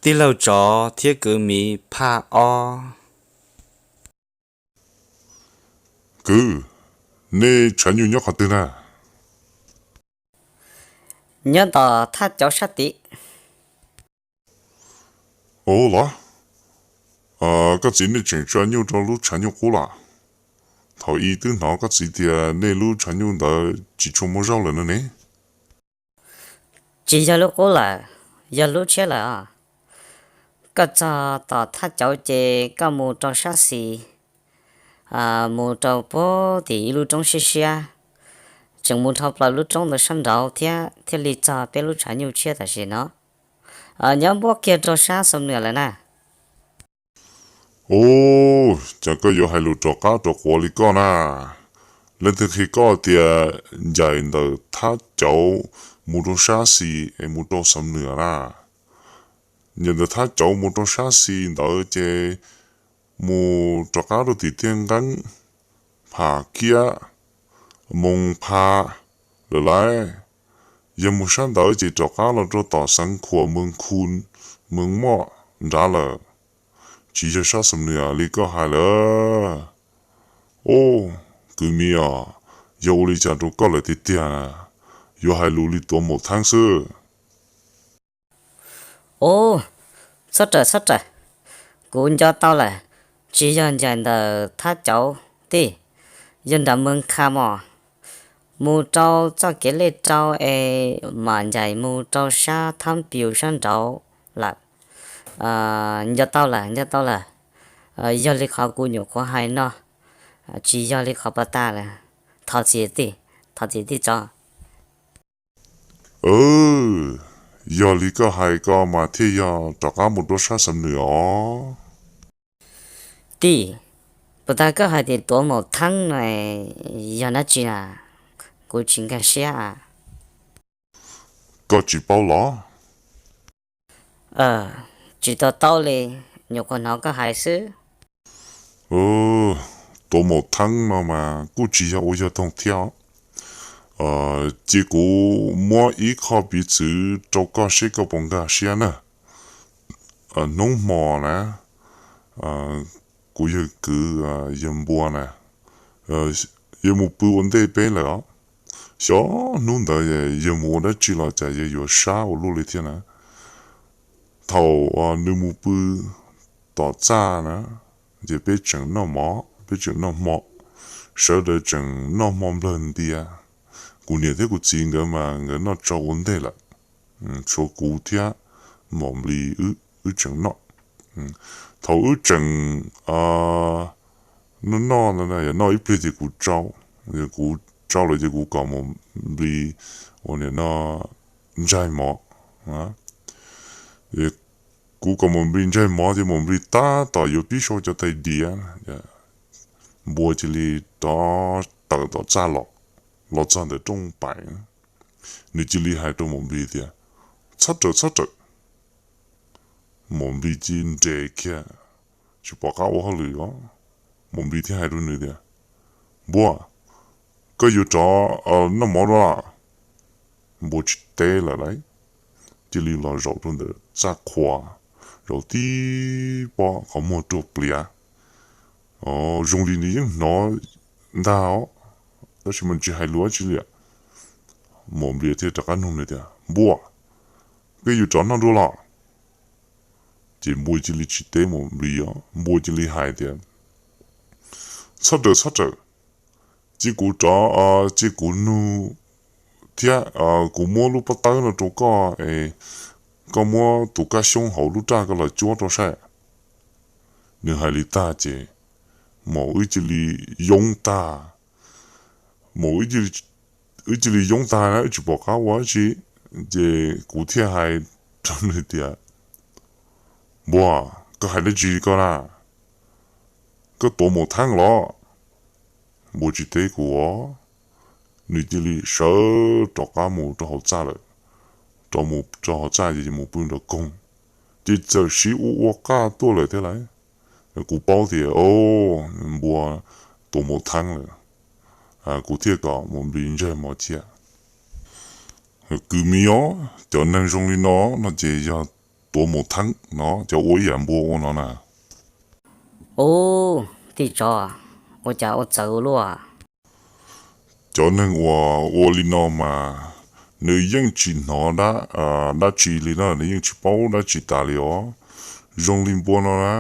Tij laug tsov thiab kwv miv phaj ob. Kwv, nej tshav nyuj nyob qhov twg na? Nyob tom thaj cauv sab tid. Ua los, koj txiv nej tseem tso nyuj rau lub tshav nyuj qub los? Thaum ub twb hnov koj txiv tias nej lub tshav nyuj ntawd tsis tshua muaj zaub lawm no ne. Tsis yog lub qub lawm, yog lub tshiab lawm os. Koj txog tom thaj cauv ces koj mus rau sab xis, mus rau puag tim ib lub roob siab siab, tseem mus dhau plaws lub roob ntawd sab nraud thiab thiaj li txog peb lub tshav nyuj tshiab tam sim no. Nyob npuab kiag rau sab Xam Nuam lawm na. Ub, cas koj yuav hais lus rov qab rov quav li koj na? Leej twg qhia koj tias ncaim ntawm thaj cauv mus rau sab xis es mus rau Xam Nuam na? Ncaim ntawm thaj cauv mus rau sab xis ntawd ces mus rov qab rau tim Tiaj Nqeeb, Pham Kiab, Moo Pha lawm lauj. Yog mus sab ntawd ces rov qab los rau tom Xeev Khuam, Mees Khu, Mees Moj nrad lawm, tsis yog sab Xam Nuam li koj hais lawm. Ub, kwv miv os, yog ua li cas rau koj lawm tiag tiag na? Yuav hais lus li tuav maum theeb xwb. Ub, txhob rawm txhob rawm, kuv nco tau lawm, tsis yog ncaim ntawm thaj cauv tij, yog nram Mees Kha mos, mus rau txoj kev lej rau es mam ncaim mus rau sab Thab Pius sab nraud lawm. Nco tau lawm, nco tau lawm. Yog li qhov kuv nyuam qhuav hais no, tsis yog li qhov pas tas lawm. Thov txim tij, thov txim tij tsov. Yog li koj hais ko mas thiaj yog rov qab mus rau sab Xam Nuam os. Tij, puas tas koj hais tias tuav maum theeb no yog dab tsi na? Kuv tsis nkag siab a. Koj tsis paub los? Tsis to taub li, nyuam qhuav hnov koj hais xwb. Tuav maum theeb no mas kuj tsis yog ua yog toog thiab os. Cia kuv muab ib qho piv txwv rau koj seb koj puas nkag siab na. Hnub hmo na, kuv yawg kwv, yawg Npua na, yawg mus pw ua ntej peb lawm os. Xyov hnub ntawd yawg mus ua dab tsi los cas yawg yuav sab ua luaj li thiab na. Thaum nws mus pw tom txaj na, ces peb tseem noj mov, peb tseem noj hmo, sawv daws tseem noj hmo nplawg ntia. Kuv niam thiab kuv txiv nkawd mas nkawd noj tsau ua ntej lawm, tshuav kuv thiab Maum Nplis wb tseem noj. Thaum wb tseem noj noj ntawd, noj ib pliag ces kuv tsau, kuv tsau lawm ces kuv kom Maum Nplis ua niam no ntsaig mov. Kuv kom Maum Nplis ntsaig mov ces Maum Nplis tab tom yuav pib sau cov tais diav, Npua cia li rov tawm tom txaj los, los txog ntawm rooj paim, nws cia li hais rau Maum Nplis tias, Txhob rawm, txhob rawm. Maum Nplis cia li nres kiag, tsis pom qab ua hauj lwm os. Maum Nplis thiaj hais rau nws tias, Npua, koj yuav rov noj mov dua los? Npua tsis teb lawm lauj, cia li los zaum rau ntawm txaj qhua, zaum tib pob qhov muag ruaj pliav. Zoo li nws yeej hnov ntag os, tab sis mas tsis hais lus dab tsi li. Maum Nplis thiaj rov qab nug nws tias, Npua, koj yuav rov noj dua los? Ces Npua cia li tsis teb Maum Nplis os, Npua cia li hais tias, Txhob rawm, txhob rawm, cia kuv rov, cia kuv nug thiab kuv muab lub pob tawb no rau koj es koj muab tus kab xyoob hauv lub raj koj los cuab rau saib. Nws hais li tag ces Maum wb cia li yoob tag. Maum wb cia li yoob tag na, wb tsis pom qab ua dab tsi, ces kuv thiaj hais rau nws tias, Npua, koj hais dab tsi koj na? Koj tuav maum theeb los? Npua tsis teb kuv os, nws cia li sawv rov qab mus rau hauv txaj lawm. Rov mus rau hauv txaj ces mus pw nraum koog, ces txawm siv ua ua qaj tuaj lawm thiab lauj. Kuv paub tias, o, Npua tuav maum theeb lawm, kuv thiaj kom Maum Nplis ntsaig mov thiab. Kwv miv os, cov neeg zoo li no no ces yog tuav mus theeb no, cov ua ib yam npua ua no na. Ub, tij tsov, ua cas ua txawv ua luaj? Cov neeg uas ua li no mas nws yeej tsis hnov dab tsi li na, nws yeej tsis paub dab tsi tas li os. Zoo li npua no na,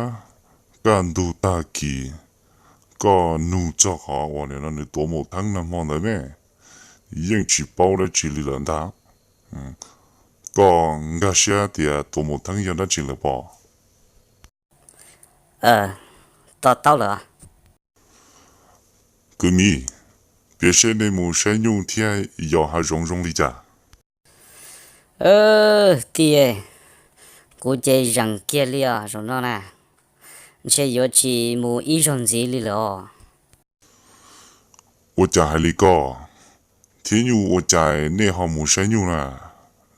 kaj ntug tag kis koj nug txog qhov uas nws tuav mus theeb nag hmo ntawd me, yeej tsis paub dab tsi li lawm ntag. Koj nkag siab tias tuav mus theeb yog dab tsi lawm pob? To taub lawm. Kwv Mim, piav seb nej mus saib nyuj thiab yos hav zoov zoo li cas? Tij, kuv ces zeem kiag li os zaum no na, ntshe yuav tsis mus ib zaug ntxiv li lawm os. Ua cas hais li koj thiab nyuj, ua cas nej ho mus saib nyuj na?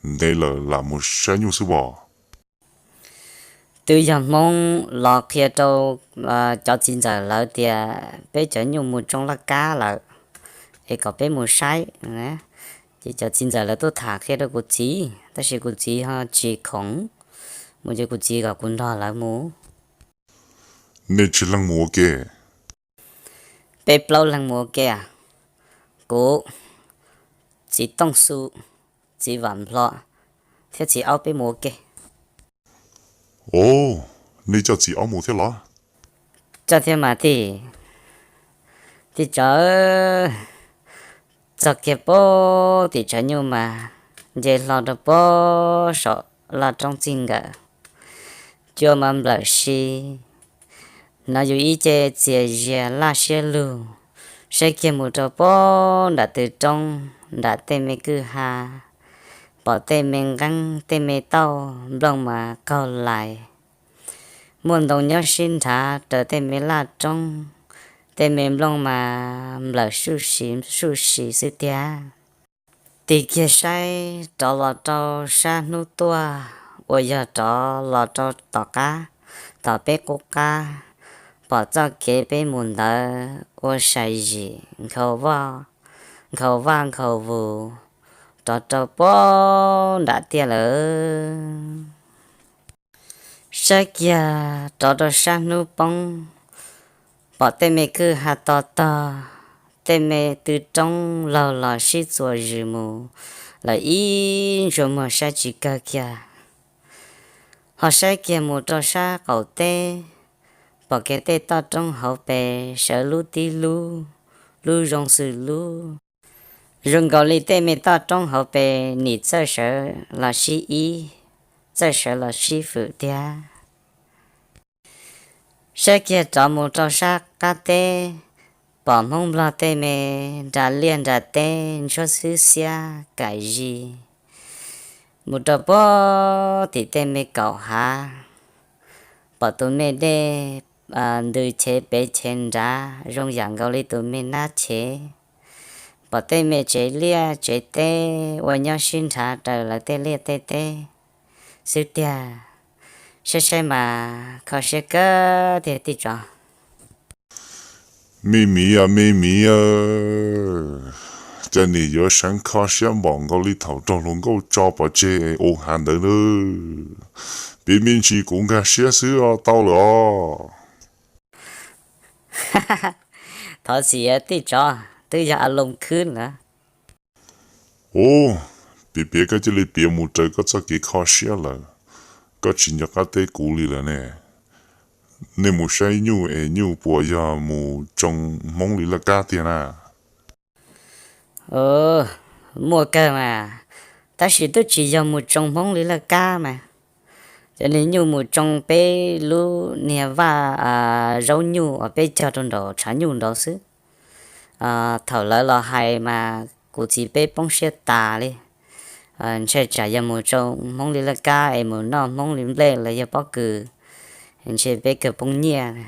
Ntev lawm lam mus saib nyuj xwb pob. Twb yog Hmoob los qhia rau cov txiv ntxawm lawv tias peb cov nyuj mus tsoo laj kab lawm, es kom peb mus saib. Ces cov txiv ntxawm lawv tuaj tham qhia rau kuv txiv, tab sis kuv txiv ho tsis khoom mus, ces kuv txiv kom kuv nrog lawv mus. Nej tsawg leej mus ua ke? Peb plaub leeg mus ua ke. Kuv, txiv Tooj Xu, txiv Vam Nplho thiab txiv Aub peb mus ua ke. Os, nej coj txiv Aub mus thiab los? Coj thiab mas tij. Tij tsov, txog kiag pab tim tshav nyuj mas nce hlo rau pab saum laj roob txij nkawm, cua mas nplawm si. Hnov yus ib ce txias zias laj siab lug, saib kiag mus rau pab nram tw roob, nram tej me kwj ha, pom tej me nqeeb tej me tauj, nplooj mas qaug lais. Muaj ntoo nyob sib nrhav raws tej me laj roob, tej me nplooj mas nplawm suj si suj si xwb tiag. Tig kiag saib rov los rau sab hnub tuaj uas yog rov los rau tom qab, tom peb qub qab, pom txoj kev peb mus ntawd ua sai zim nkhaus vaj nkhaus vus rov rau pab nram tiaj lawm. Saib kiag rov rau sab hnub poob, pom tej me kwj ha to tog, tej me tw roob laug los sib txuas zws mus lawm ib ntsuas muag saib tsis kawg kiag. Ho saib kiag mus rau sab qaum teb, pom kiag tej toj roob hauv pes sawv lub tib lub, lub zoo xws lub, zoo nkaus li tej me toj roob hauv pes nim txawj sawv los sib ib, txawj sawv los sib fwm tiag. Saib kiag rov mus rau sab qab teb, pom Hmoob Nplog tej me nra liaj nra teb ntsuab xwb xiab kam zis, mus rau pab tim tej me kaum hav, pom tus me dej ntws chev pem chev nrad zoo yam nkaus li tus me nab chev, pom tej me tsev liaj tsev teb uas nyob sib nrhav raws lawv tej liaj tej teb xwb tiag. Saib saib mas kho siab kawg tiag tij tsov. Me miv a, me miv a, cas nim yuav seev kho siab npaum nkaus li thaum raug hluas nkauj tso pov tseg ua hav ntawd na? Piav me ntsis kuv nkag siab xwb tau lawm os. Thov txim tij tsov, twb yog a loo khwb lawm. Ub, piav piav koj cia li piav mus raws koj txoj kev kho siab lawm, koj tsis nco qab teb kuv li lawm ne. Nej mus saib nyuj es nyuj puas yog mus tsoo Hmoob li laj kab tiag na? Muaj kawg mas, tab sis twb tsis yog mus tsoo Hmoob li laj kab mas, cov niag nyuj mus tsoo peb lub niag vaj zaub nyuj uas peb cog rau nraum tshav nyuj nraud xwb. Thaum lawv los hais mas kuv txiv peb poob siab tas li. Ntshe tsam yog mus tsoo Hmoob li laj kab es mus noj Hmoob li nplej los yog pob kws, ntshe peb kawg poob nyiaj.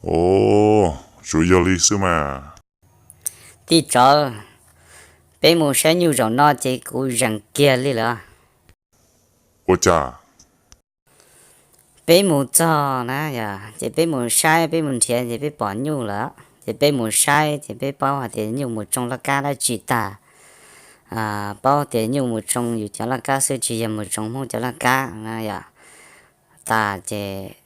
Ov, tsuas yog li xwb mas. Tij tsov, peb mus saib nyuj zaum no ces kuv zeem kiag li lawm. Ua cas? Peb mus txog na yog ces peb mus saib, peb mus nrhiav ces peb pom nyuj lawm ces peb mus saib ces peb paub hais tias nyuj mus tsoo laj kab dab tsi tag. paub tias nyuj mus tsoo yus cov laj kab xwb tsis yog mus tsoo Hmoob cov laj kab na yom. Tas ces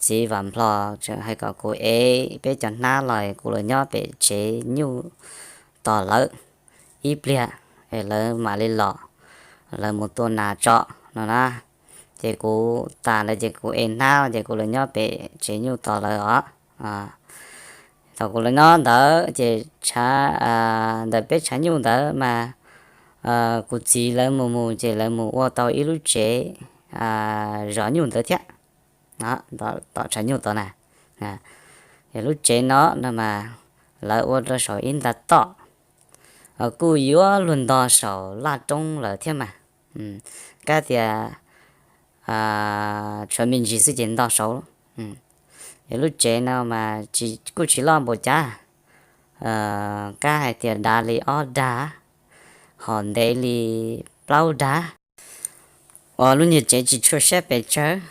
txiv Vam Nplho tseem hais kom kuv ev peb cov hnab los kuv los nyob pem tsev nyuj tos lawv ib pliag, lawv mam li los, lawv mus tua nas tso no na. Ces kuv tas ntawd ces kuv ev hnab ces kuv los nyob pem tsev nyuj tos lawv os. Thaum kuv los nyob ntawd ces ntawm peb tshav nyuj ntawd mas kuv txiv lawv mus mus ces lawv mus ua tau ib lub tsev zov nyuj ntawd thiab, tom tshav nyuj tod na. Yog lub tsev no no mas lawv ua rau saum ib nta toj, kuj yuav luag ntog saum laj roob lawm thiab mas, kab tias tshuav me ntsis xwb ces ntog saud. Yog lub tsev no mas kuj tsis loj npaum cas, kab hais tias dav li ob dag, hos ntev li plaub dag. Uas lub niag tsev tsis tshua siab pes tsawg,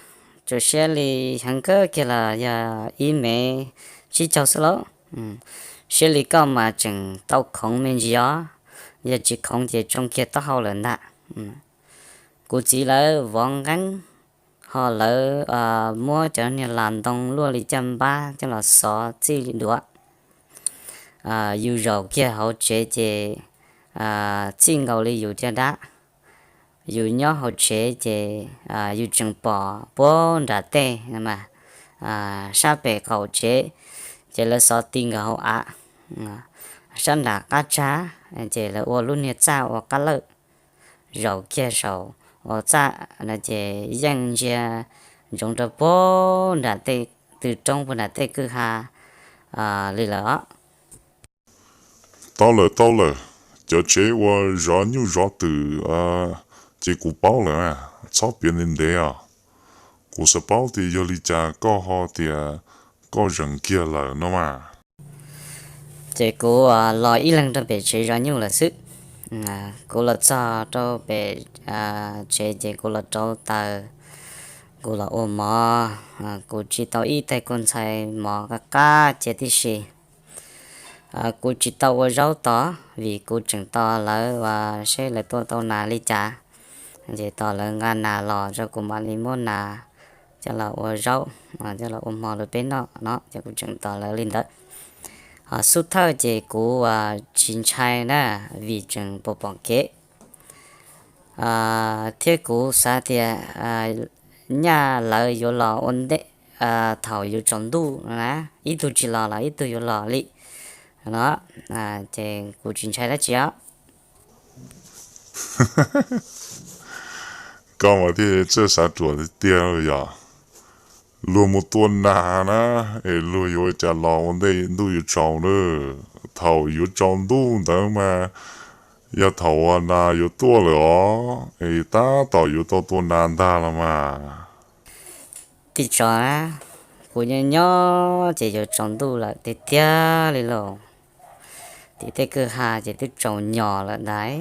tsuas siab li heev kawg kiag los yog ib mev tsib caug xwb lauj. Siab li koj mas tseem tau khoov me ntsis os, yog tsis khoov ces tsoo kiag taub hau lawm ntag. Kuv txiv lawv vov nqeeb, ho lawv muab cov niag las ntoo luaj li caj npab coj los xov txij duav. Yus zaum kiag hauv tsev ces txij nkaus li yus caj dab. Yus nyob hauv tsev ces yus tseem pom puag nram tej mas, sab pem qaum tsev ces lawv xov ti nkaus hauv av, sab nram qab tsag ces lawv ua lub niag txaj ua qab lawj. Zaum kiag saum ua txaj no ces yeej ntsia ntsoov rau puag nram tej tw roob puag nram tej kwj ha li lawm os. Tau lawm, tau lawm, cov tsev ua zov nyuj zov twm ces kuv paub lawm, txhob piav ntev ntev os. Kuv xav paub tias yog li cas koj ho tias koj zeem kiag lawm no mas. Ces kuv los ib leeg rau pem tsev zov nyuj lawm xwb. Kuv los txog rau pem tsev ces kuv los rauv taws, kuv los ua mov, kuv tsis tau ib tais kua ntxhais mov qab qab cia tib si. Kuv tsis tau ua zaub tod vim kuv tseem tos lawv uas seb lawv tua tau nas li cas, ces tos lawv nqa nas los rau kuv mam li muab nas coj los ua zaub, coj los ua hmo rau peb noj no ces kuv tseem tos lawv li ntawd. Ho xub thawj ces kuv tsis ntshai na, vim tseem pom pom kev, thiab kuv xav tias nyaj lawv yuav los ua ntej thaum yuav tsaus ntuj na, ib tug tsis los los ib tug yuav los li no, ces kuv tsis ntshai dab tsi os. Koj mas thiaj txawj xav ruam tiag tiag yom. Luag mus tua nas na, es luag yuav ua cas los ua ntej ntuj yuav tsaus na. Thaum yuav tsaus ntuj ntawd mas yog thaum uas nas yuav tuaj lawm os, es tab tom yuav tau tua nas ntag los mas. Tij tso, kuv nyob nyob ces yuav tsaus ntuj lawm tiag tiag li lauj. Tim tej kwj ha ces twb tsaus nyos lawm ntag.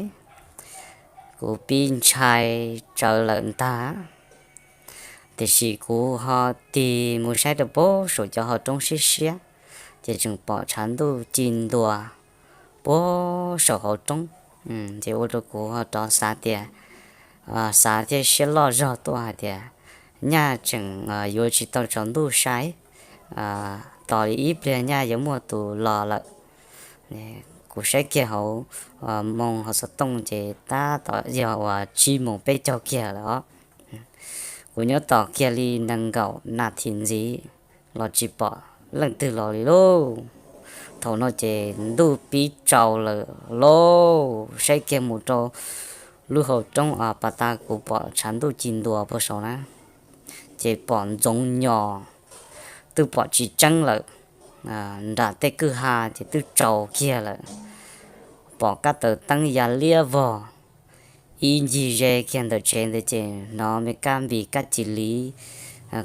Kuv pib ntshai tsawv lawm ntag. Tiam sis kuv ho tig mus saib rau puag saum cov hauv roob siab siab, ces tseem pom tshav ntuj ci ntua puag saum hauv roob. Ces ua rau kuv ho rov xav tias, xav thiab siab loj zog tuaj hais tias nyaj tseem yuav tsis tau tsaus ntuj sai, tos li ib pliag nyaj yuav muaj tus los lawm. Kuv saib kiag hauv moo hauv xov tooj ces tab tom yog uas tsib moos peb caug kiag lawm os. Kuv nyob tos kiag li nees nkaum nas this ntxiv los tsis pom leej twg los li lauj. Thaum no ces ntuj pib tsaus lawm lauj, saib kiag mus rau lub hauv roob pas tas kuv pom tshav ntuj ci ntua puag saud na, ces pom ntxoov nyos, twb pom tsis tseeb lawm. Nram tej kwj ha ces twb tsaus kiag lawm, pom kab taws teeb ya liab vog. Ib ncig ze kiag ntawm tsev ntawd ces hnov me kab npis kab cis liv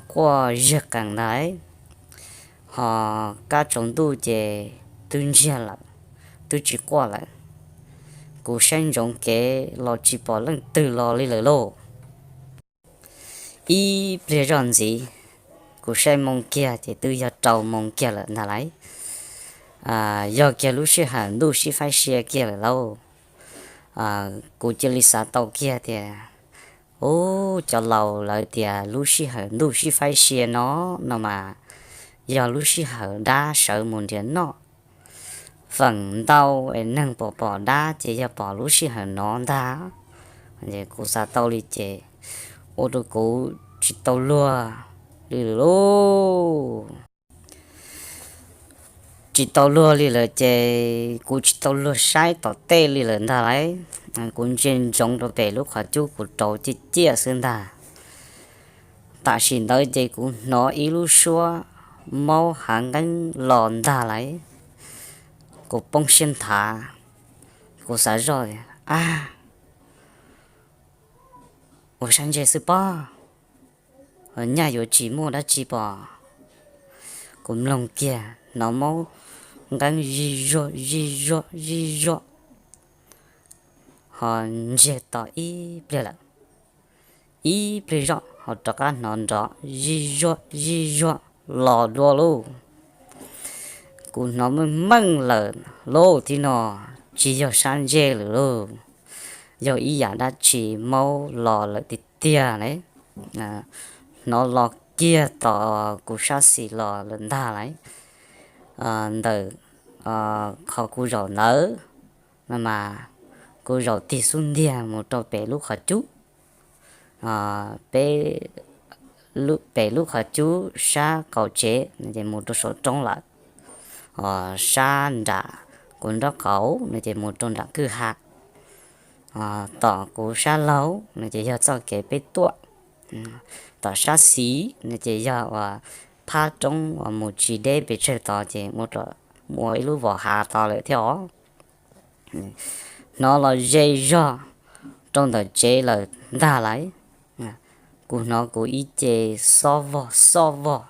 quaj zig qees ntag. Ho kab tsaus ntuj ces twb ntsiag lawm, twb tsis quaj lawm. Kuv saib ntsoov kev los tsis pom leej twg los li lawm lauj. Ib pliag zoj ntxiv, kuv saib moo kiag ces twb yog rau moo kiag lawm ntag lauj. Yog kiag lub sij hawm ntuj sib faib sia kiag lawm lauj. Kuv cia li xav tau kiag tias, ub, cov laus lawv tias lub sij hawm ntuj sib faib sia no, no mas yog lub sij hawm dab sawv mus nrhiav noj. Feem ntau es neeg pom pom dab ces yog pom lub sij hawm no ntag. Kuv xav tau li ces ua rau kuv tsis tau luag li lawm lauj. Tsis tau luag li lawm ces kuv tsis tau luag saib tom tej li lawm ntag lauj. Kuv ntsia ntsoov rau pem lub qhov cub kuv rauv ciaj ciaj xwb ntag. Tam sim ntawd ces kuv hnov ib lub suab maub hav nqeeb los ntag lauj. Kuv poob siab nthav, kuv xav zoj, a, ua sab ntseg xwb pob, nyaj yuav tsis muaj dab tsi pob. Kuv mloog kiag hnov maub nqeeb zij zuag zij zuag zij zuag ho ntsiag to ib pliag lawm. Ib pliag zoj ho rov qab hnov nrov zij zuag zij zuag los dua lauj. Kuv hnov meej meej lawm lauj, tib no tsis yog sab ntseg lawm lauj, yog ib yam dab tsi maub los lawm tiag tiag lauj. Hnov los kiag tom kuv sab xis los lawm ntag lauj. Ntawm qhov kuv zaum ntawd no mas kuv zaum tig xub ntiag mus rau pem lub qhov cub, pem lub qhov cub sab qaum tsev no ces mus rau saum roob lawm. Sab nram kuv nraub qaum no ces mus rau nram kwj ha. Tom kuv sab laug no ces yog txoj kev peb tuaj. Tom sab xis no ces yog uas phab roob uas mus tsis deb pes tsawg tod ces mus ua ib lub vos hav tod lawm thiab os. Hnov los ze zog rau ntawm tsev lawm ntag lauj. Kuv hnov kuv ib ce xob vog xob vog,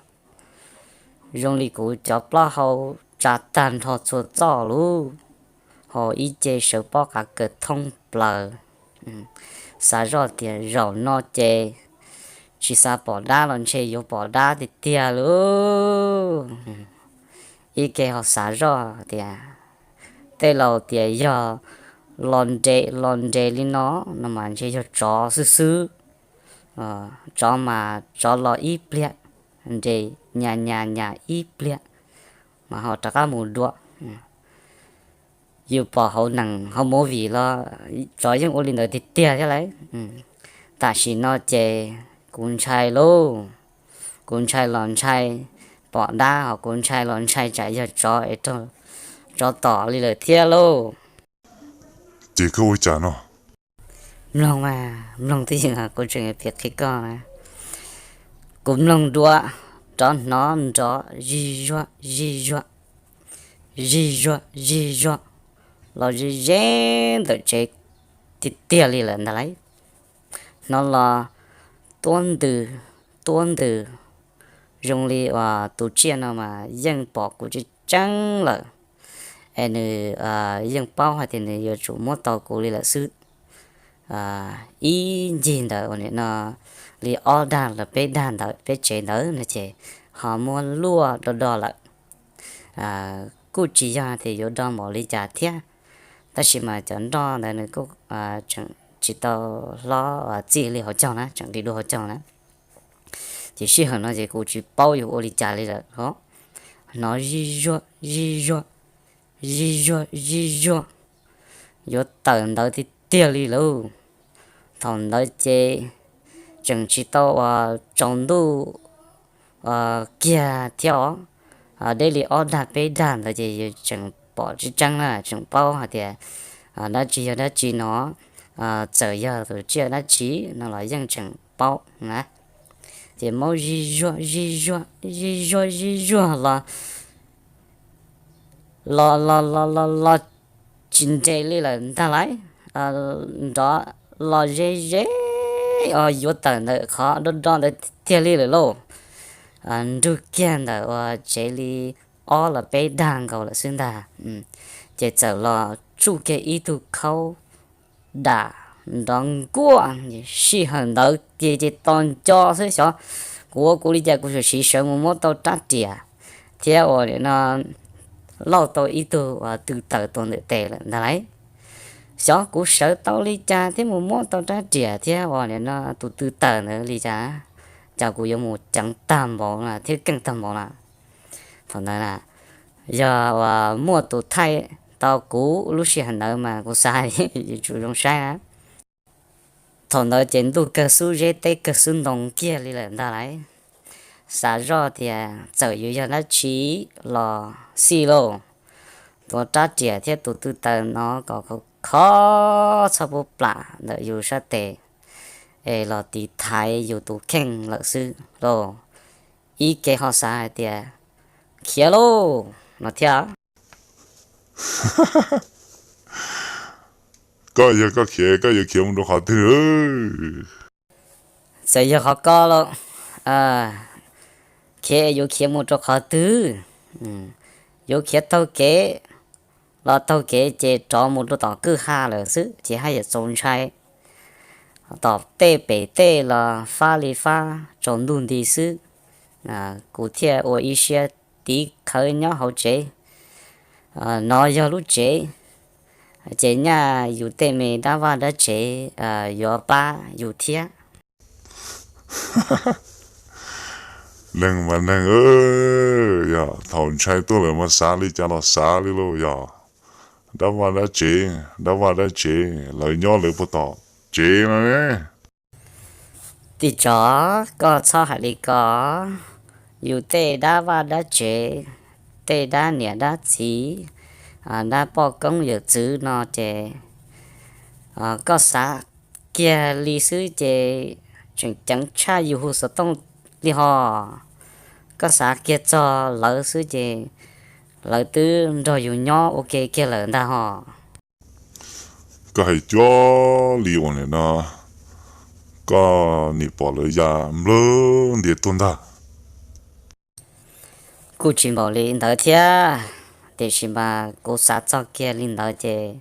zoo li kuv cov plaub hau tsa tag nrho txhua txoj lauj, ho ib ce sawv pob qa kaws thoob plaws. Xav zoj tias zaum no ces tsis xav pom dab los ntshe yuav pom dab tiag tiag lauj. Ib ke ho xav zoj tias tej laus tias yog los nres los nres li no, no mas ntshe yog tsov xwb xwb. Tsov mas tsov los ib pliag, nres nyas nyas nyas ib pliag mas ho rov qab mus dua. Yus pom hauv neeg hauv movie los tsov yeej ua li ntawd tiag tiag thiab lauj. Tam sim no ces kuv ntshai lauj, kuv ntshai los ntshai pom dab, ho kuv ntshai los ntshai tsam yog tsov es raug tsov tom li lawm thiab lauj. Ces koj ua cas no? Mloog mas, mloog twj ywm, kuv tseem piav qhia koj na. Kuv mloog dua, rov hnov nrov zij zuag zij zuag, zij zuag zij zuag los ze ze ntawm tsev tiag tiag li lawm ntag lauj. Hnov los tuab ntws, tuab ntws, zoo li uas tus tsiaj no mas yeej pom kuv tseeb tseeb lawm, es nws yeej paub hais tias nws yuav tsum muab tau kuv li lawm xwb. Ib ncig ntawd uas nim no li ob dag los peb dag ntawd peb tsev ntawd no ces ho muab luaj do do lawm. Kuj tsis yog tias yuav do npaum li cas thiab, tab sis mas cov nroj ntawd nws kuj tseem tsis tau hlob txij li hauv caug na, tseem nqis dua hauv caug na. Ces sij hawm no ces kuv tsis paub yuav ua li cas li lawm os. Hnov zij zuag zij zuag, zij zuag zij zuag, yuav tawm ntawd tiag tiag li lauj. Thaum ntawd ces tseem tsis tau uas tsaus ntuj kiag thiab os, deb li ob dag peb dag ntawd ces yus tseem pom tseeb tseeb na, tseem paub hais tias dab tsi yog dab tsi no, txawm yog tus tsiaj dab tsi no los yeej tseem paub na. Ces maub zij zuag zij zuag zij zuag zij zuag los los los los los los tsis nres li lawm ntag lauj. Nrov los ze ze, yuav tawm ntawm qhov do do ntawd tiag li lawm lauj. Nrug kiag ntawm uas tsev li ob los peb dag nkaus lawm xwb ntag. Ces txawm los tsuj kiag ib tug khaub dam nrov nkuaj, sij hawm ntawd ces ces tos nco xwb xyov kuv ua kuv li cas kuv tsuas siv sawv mus muab tau rab riam thiab uas no lauj tau ib tug uas tw tawm tuas ntawm tes lawm ntag lauj. Xyov kuv sawv tau li cas thiab mus muab tau rab riam thiab uas nim no tus tw tawm ntawd li cas, cas kuv yuav mus ceev tag npaum no thiab keej tag npaum no. Thaum ntawd na, yog uas muaj tus thaij tau kuv lub sij hawm ntawd mas kuv xav yuav tsum zoo saib na. Thaum ntawd ces ntuj kawg xub zeb teb kawg xub ntoo kiag li lawm ntag lauj. Xav zoj tias txawm yuav yog dab tsi los xij lauj, tuav rab riam thiab tus tw taws no kom khov txhob pub plam ntawm yus sab tes es los tiv thaiv yus tus kheej lawm xwb lauj. Ib ke ho xav hais tias khiav lauj no thiab. Koj yog koj khiav, koj yuav khiav mus rau qhov twg? Txawm yog qhov ko los, khiav yuav khiav mus rau qhov twg? Yuav khiav taug kev los taug kev ces rov mus rau tom kwj ha lawm xwb ces haj yam txaus ntshai. Tom tej pem tej los fab li fab tsaus ntuj nti xwb, kuv thiaj ua ib siab tiv khawv nyob hauv tsev. No yog lub tsev, ces nyaj yus tej me dab vaj dab tsev yuav pab yus thiab. Neeg mas neeg, yog thaum ntshai tuaj lawm mas xav li cas los xav li lauj. Yog dab vaj dab tsev, dab vaj dab tsev lawv nyob lawv puag tom tsev no ne. Tij tsov, koj txhob hais li ko. Yus tej dab vaj dab tsev, tej dab niam dab txiv, dab poj koob yawm txwv no ces koj xav kiag li xwb ces tseem ceev tshaj yus hu xov tooj li ho. Koj xav kiag txog lawv xwb ces lawv twb nrog yus nyob ua ke kiag lawm ntag ho. Koj hais cuag li uas nim no koj nim pom lawv ya nplawg ntiav tuag ntag. Kuj tsis npaum li ntawd thiab, tiam sis mas kuv xav txog kiag li ntawd ces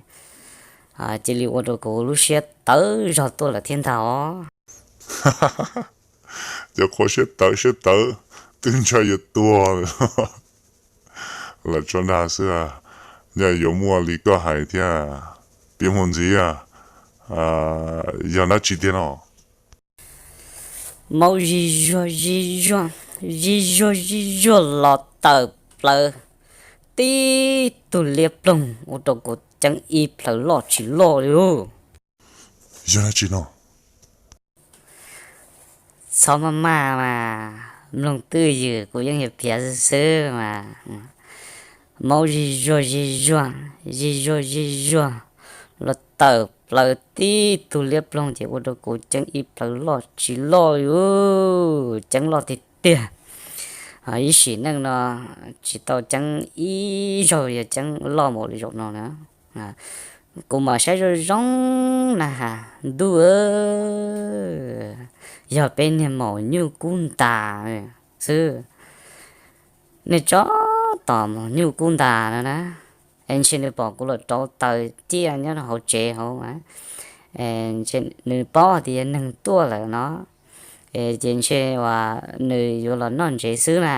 cia li ua rau kuv lub siab tawv zog tuaj lawm thiab ntag os. Cov qhua siab tawv siab tawv, twb ntshai yuav tuag lawm tso nag xwb. Nyaj yuav muaj li koj hais thiab, pib mus ntxiv, yog dab tsi tiag no? Maub zig zuag zig zuag, zig zuag zig zuag los tawm plaws tib tug liab ploog ua rau kuv ceeb ib plhaw loj tsis loj li lauj. Yog dab tsi no? Txhob maj maj mas, mloog twj ywm kuv yeej yog piav xwb mas. Maub zig zuag zig zuag, zig zuag zig zuag los tawm plaws tib tug liab ploog ces ua rau kuv ceeb ib plhaw loj tsis loj li, ceeb loj tiag tiag. Ib sim neej no tsis tau ceeb ib zaug yog ceeb loj npaum li zaum no na. Kuv mam saib zoo zoo na has ntuj, yog peb niag maum nyuj kub ntas xwb. Niag tsov tom maum nyuj kub ntas no na, es ntshe nws pom kuv los rauv taws ciaj nyob rau hauv tsev hauv, nws paub tias yog neeg tuaj lawm no, es ces ntshe uas nws yuav los noj ntsev xwb na.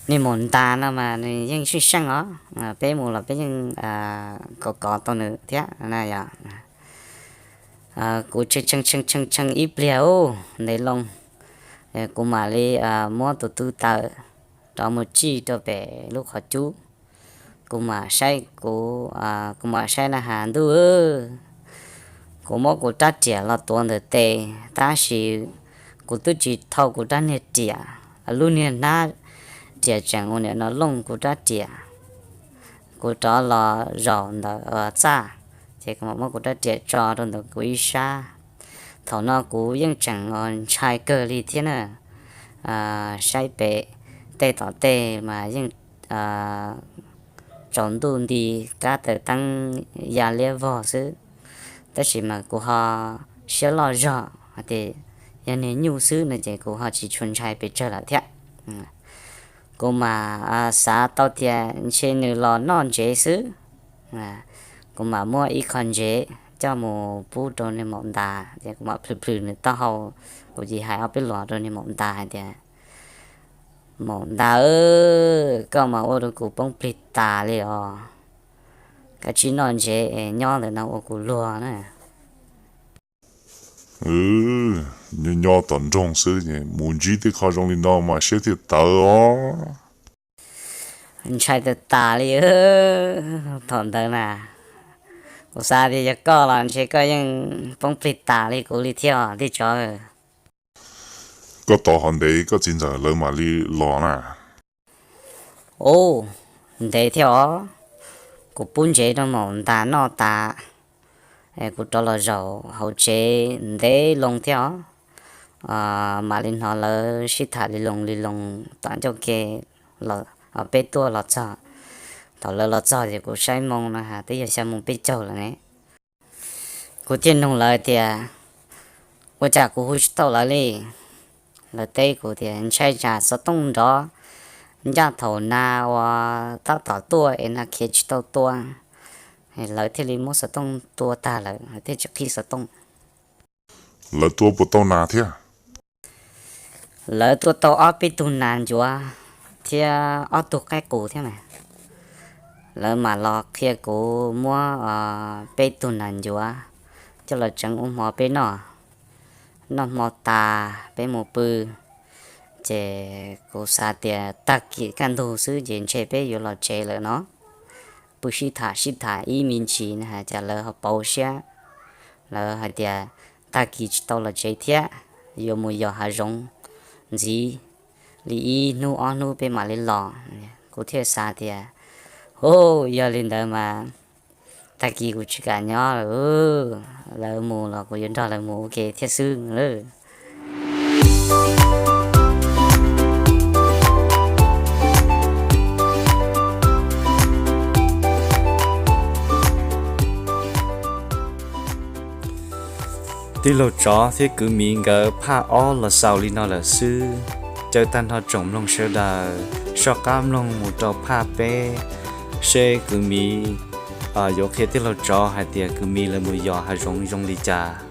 Niag maum ntas no mas nws yeej seej seej os, peb mus los peb yeej kov kov tau nws thiab na yom. Kuv tshee tshee tshee tshee ib pliag ub ntev loo, kuv mam li muab tus tw taws rov mus tsij rau pem lub qhov cub. Kuv mam saib, kuv mam saib na has ntuj, kuv muab kuv rab riam los tuav ntawm tes tab sis kuv twb tsis thau kuv rab niag riam, lub niag hnab riam tseem ua niam no looj kuv rab riam. Kuv rov los zaum ntawm txaj, ces kuv mam muab kuv rab riam tso rau ntawm kuv ib sab. Thaum no kuv yeej tseem ntshai kawg li thiab na, saib pem tej tom tej mas yeej tsaus ntuj nti, kab taws teeb ya liab vog xwb. Tab sis mas kuv ho siab loj zog hais tias yog niag nyuj xwb no ces kuv ho tsis tshua ntshai pes tsawg lawm thiab. Kuv mam xav tau tias ntshe nws los noj ntsev xwb. Kuv mam muab ib qho ntsev coj mus pub rau niag maum ntas ces kuv mam plhws plhws nws taub hau. Kuv cia hais ob peb los rau niag maum ntas hais tias, maum ntas, koj mas ua rau kuv poob plig tas li os. Koj tsis noj ntsev es nyob ntawm no ua kuv luag na. Nyob nyob tom nroog xwb es mus ntsib tej qho zoo li no mas siab thiaj tawv os. Ntshai tas tas li. Thaum ntawd na, kuv xav tias yog koj los ntshe koj yeej poob plig tas li kuv li thiab os tij tsov. Koj tos ho ntev koj txiv ntxawm lawv mam li los na. Ub, ntev thiab os. Kuv pub ntsev rau maum ntas noj tas, kuv rov los zaum hauv tsev ntev loo thiab os. Mam li hnov lawv sib tham li loo li loo tom ncauj ke, peb tuaj los txog. Thaum lawv los txog ces kuv saib moo no has twb yog xya moo peb caug lawm ne. Kuv thiaj nug lawv tias, ua cas kuv hu tsis tau lawv li? Lawv teb kuv tias ntshai tsam xov tooj nrov ncaj thaum nas uas tab tom tuaj es nas khiav tsis tau tua. Lawv thiaj li muab xov tooj tua tag lawm, lawv thiaj tsis qhib xov tooj. Lawv tua puas tau nas thiab? Lawv tua tau ob peb tug nas ncuav thiab ob tug qaib qus thiab mas. Lawv mam los qhia kuv muab peb tug nas ncuav coj los tseev ua hmo peb noj. Noj hmo tas peb mus pw, ces kuv xav tias tag kis kaj ntug xwb ces ntshe peb yuav los tsev lawm no. Pw sib tham sib tham ib me ntsis na has cas lawv ho pauv siab. Lawv hais tias tag kis tsis tau los tsev thiab, yuav mus yos hav zoov ntxiv li ib hnub ob hnub peb mam li los. Kuv thiaj xav tias, hu, yog li ntawd mas tag kis kuv tsis kam nyob lawm, lawv mus los kuv yuav nrog lawv mus ua ke thiab xwb lawm. Tij laug tsov thiab kwv miv nkawd phaj ob los xaus li no lawm xwb. Caw tag nrho tsoom mloog sawv daws soj qab mloog mus rau phaj peb, seb kwv miv yuav qhia tij laug tsov hais tias kwv miv lawv mus yos hav zoov zoo li cas.